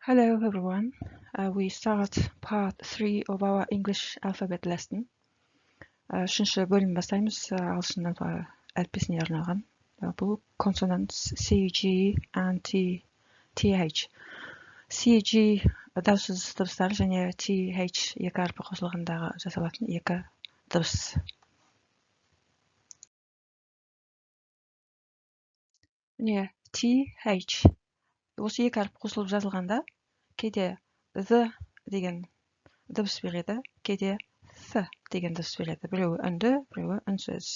Hello everyone. We start part 3 of our English alphabet lesson. Үшінші бөлім бастаймыз, ағылшын әліппесіне арналған. Бұл consonants C, G and T, TH. C, G дауыссыз дыбыстар және T, H екі әрпі қосылғандағы жасалатын екі дыбыс. Міне, T, H. Осы екі әріп қосылып жазылғанда кейде the деген дыбыс береді, кейде th деген дыбыс береді. Біреуі үнді, біреуі үнсіз.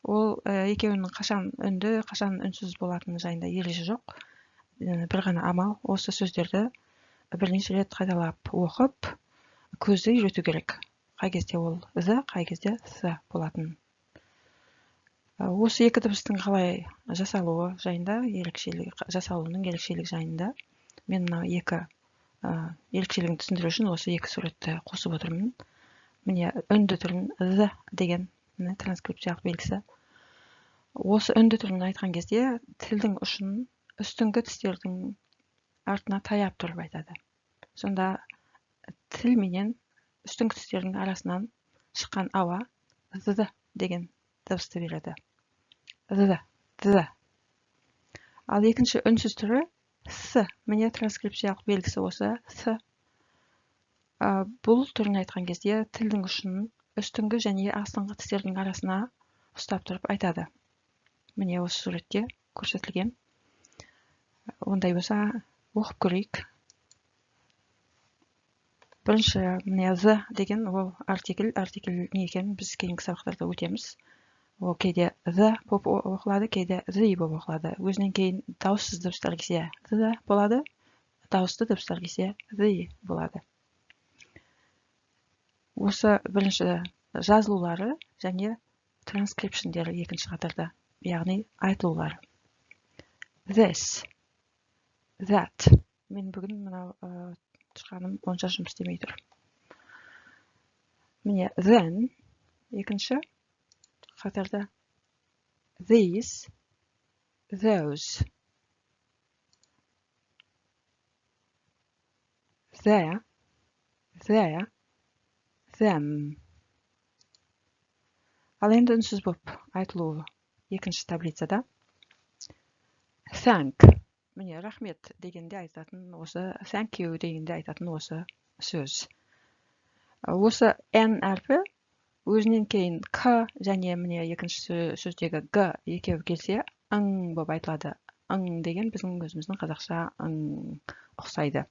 Ол екеуінің қашан үнді, қашан үнсіз болатыны жайында ереже жоқ. Бір ғана амал: осы сөздерді бірнеше рет қайталап оқып, көзді үйрету керек, қай кезде ол the, қай кезде th болатынын. Осы екі дыбыстың қалай жасалуы жайында, ерекшелігі, жасалуының ерекшелігі жайында мен мынау екі ерекшелігін түсіндіру үшін осы екі суретті қосып отырмын. Міне, үнді түрін the деген, міне, транскрипциялық белгісі. Осы үнді түрін айтқан кезде тілдің ұшын үстіңгі тістердің артына таяп тұрып айтады. Сонда тіл менен үстіңгі тістердің арасынан шыққан ауа з деген дыбысты береді: з, з. Ал екінші үнсіз түрі с, міне, транскрипциялық белгісі осы с. Бұл түрін айтқан кезде тілдің ұшын үстіңгі және астыңғы тістердің арасына ұстап тұрып айтады. Міне, осы суретте көрсетілген. Ондай болса, оқып көрейік. Бірінші, міне, the деген ол артикль. Артикль не екенін біз кейінгі сабақтарда өтеміз. Ол кейде the болып оқылады, кейде the болып оқылады. Өзінен кейін дауыссыз дыбыстар келсе, the болады, дауысты дыбыстар келсе, the болады. Осы бірінші жазылулары және транскрипшндері екінші қатарда, яғни айтылулары: this, that. Мен бүгін мынау тышқаным онша жұмыс істемей тұр. Міне, then екінші қатарда, these, those, there, their, them. Ал енді үнсіз болып айтылуы екінші таблицада. Thank, міне, рахмет дегенде айтатын осы, thank you дегенде айтатын осы сөз. Осы n әрпі өзінен кейін к және, міне, екінші сөздегі г екеуі келсе, ың болып айтылады. Ың деген біздің өзіміздің қазақша ың ұқсайды.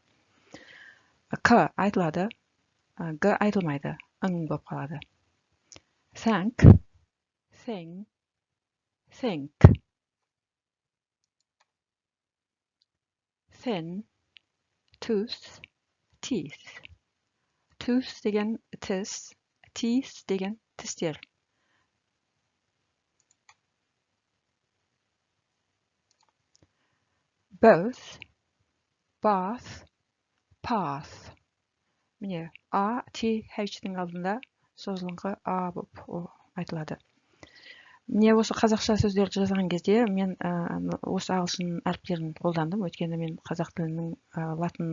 К айтылады, г айтылмайды, ың болып қалады: thank, thing, think, thin, tooth, teeth. Tooth деген тіс, teeth деген тістер. Both, bath, path. Міне, а, t, h-тің алдында созылыңқы а болып айтылады. Міне, осы қазақша сөздерді жазған кезде мен осы ағылшын әріптерін қолдандым, өйткені мен қазақ тілінің латын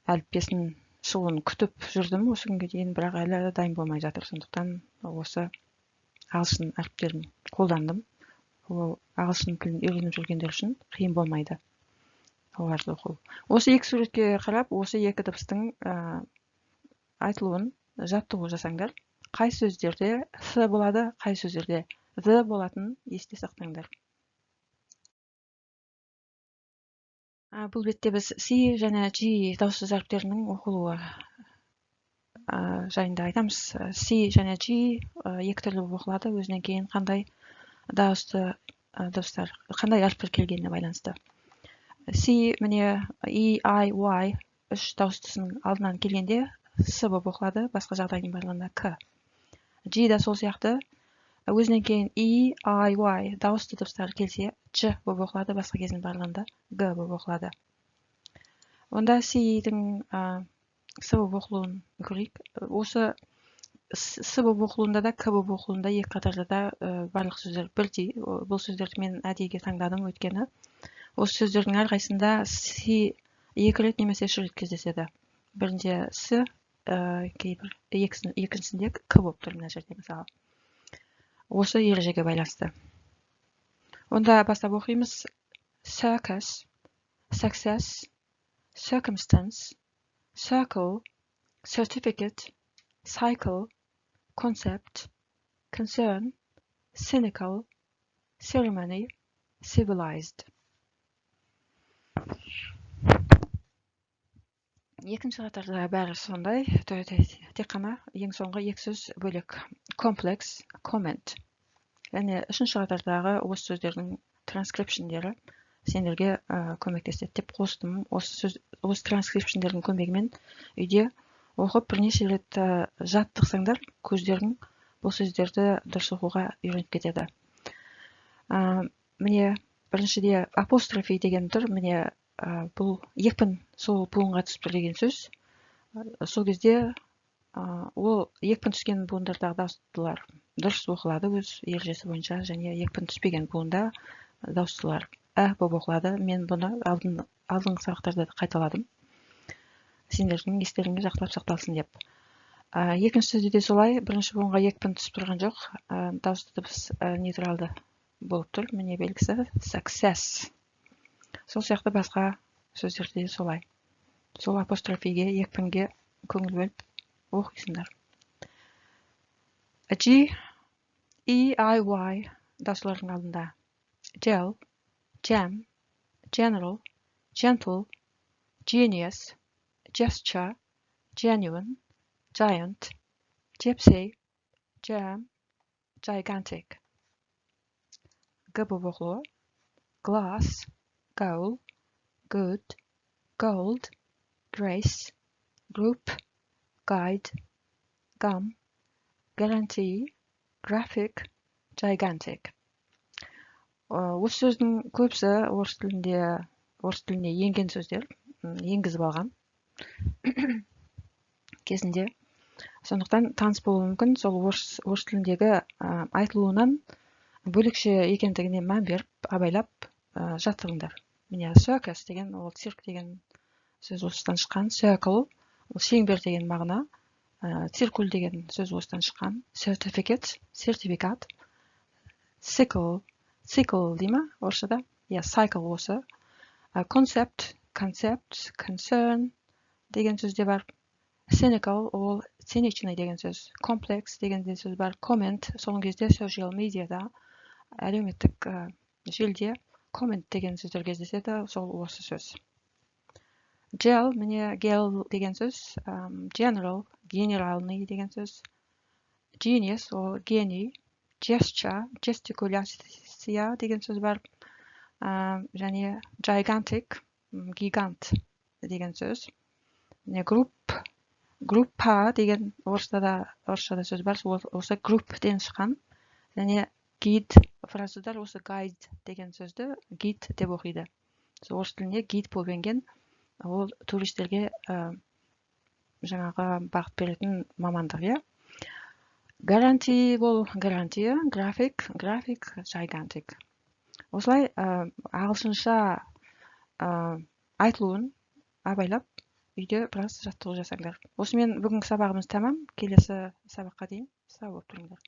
әліппесін шығуын күтіп жүрдім осы күнге дейін, бірақ әлі дайын болмай жатыр. Сондықтан осы ағылшын әріптерін қолдандым. Ол ағылшын тілін үйреніп жүргендер үшін қиын болмайды оларды оқу. Осы екі суретке қарап, осы екі дыбыстың айтылуын жаттығу жасаңдар. Қай сөздерде с болады, қай сөздерде the болатынын есте сақтаңдар. Бұл бетте біз C және G дауыссыз әріптерінің оқылуы жайында айтамыз. C және G екі түрлі болып оқылады, өзінен кейін қандай дауысты дыбыстар, қандай әріптер келгеніне байланысты. C, міне, E, I, Y үш дауыстысының алдынан келгенде с болып оқылады, басқа жағдайдың барлығында к. G да сол сияқты, өзінен кейін E, I, Y дауысты дыбыстар келсе, Ж болып оқылады, басқа кездің барлығында Г болып оқылады. Онда C-дің с болып оқылуын көрейік. Осы с болып оқылуында да, к болып оқылуында, екі қатарда да барлық сөздер бірдей. Бұл сөздерді мен әдейіге таңдадым, өйткені осы сөздердің әрқайсысында C Екі рет немесе үш рет кездеседі. Бірінде с, кейбір екіншісінде к болып тұр мына жерде мысалы. Осы ережеге байланысты. Онда бастап оқимыз. Circus, success, circumstance, circle, certificate, cycle, concept, concern, cynical, ceremony, civilized. Екінші қатарда бәрі сондай, тек қана ең соңғы екі сөз бөлек. Complex, comment. Және үшінші қатардағы осы сөздердің транскрипшндері сендерге көмектеседі деп қостым. Осы сөз, осы транскрипшндердің көмегімен үйде оқып бірнеше рет жаттықсаңдар, көздерің бұл сөздерді дұрыс оқуға үйреніп кетеді. Міне, біріншіде апострофи деген тұр. Міне, бұл екпін сол буынға түсіп тұр деген сөз. Сол кезде ол екпін түскен буындардағы дауыстылар дұрыс оқылады өз ережесі бойынша, және екпін түспеген буында дауыстылар ә болып оқылады. Мен бұны алдыңғы сабақтарда да қайталадым, сендердің естеріңе жақсылап сақталсын деп. Екінші сөзде де солай, бірінші буынға екпін түсіп тұрған жоқ, дауысты дыбыс нейтралды болып тұр. Міне белгісі success. Сол сияқты басқа сөздерде де солай. Сол апострофиге, екпінге көңіл бөліп оқисыңдар. G, E, I, Y дауыстылардың алдында. Gel, jam, general, gentle, genius, gesture, genuine, giant, gypsy, germ, gigantic. Г болып оқылуы. Glass, goal, good, gold, grace, group, guide, gum, guarantee, graphic, gigantic. Осы сөздің көбісі орыс тіліне енген сөздер, енгізіп алған кезінде. Сондықтан таныс болуы мүмкін. Сол орыс тіліндегі айтылуынан бөлекше екендігіне мән беріп, абайлап жаттығыңдар. Міне, circus деген ол цирк деген сөз осыдан шыққан. Circle ол шеңбер деген мағына. Циркуль деген сөз осыдан шыққан. Certificate, сертификат. Sickle, цикл дей ма орысшада? Иә, cycle осы. Concept, concept, concern деген сөз де бар. Cynical ол циничный деген сөз. Complex деген де сөз бар. Comment соңғы кезде social медиада, әлеуметтік желіде comment деген сөздер кездеседі, сол осы сөз. Gel, міне гел деген сөз, general, генеральный деген сөз. Genius ол гений. Gesture, жестикуляция деген сөз бар. Және gigantic, гигант деген сөз. Міне group, группа деген орысшада сөз бар, осы group-тен шыққан. Және гид, француздар осы guide деген сөзді гид деп оқиды. Сол орыс тіліне гид болып енген, ол туристерге жаңағы бағыт беретін мамандық, иә. Guarantee ол гарантия, graphic, график, gigantic. Осылай ағылшынша айтылуын абайлап үйде біраз жаттығу жасаңдар. Осымен бүгінгі сабағымыз тәмам. Келесі сабаққа дейін сау болып тұрыңдар.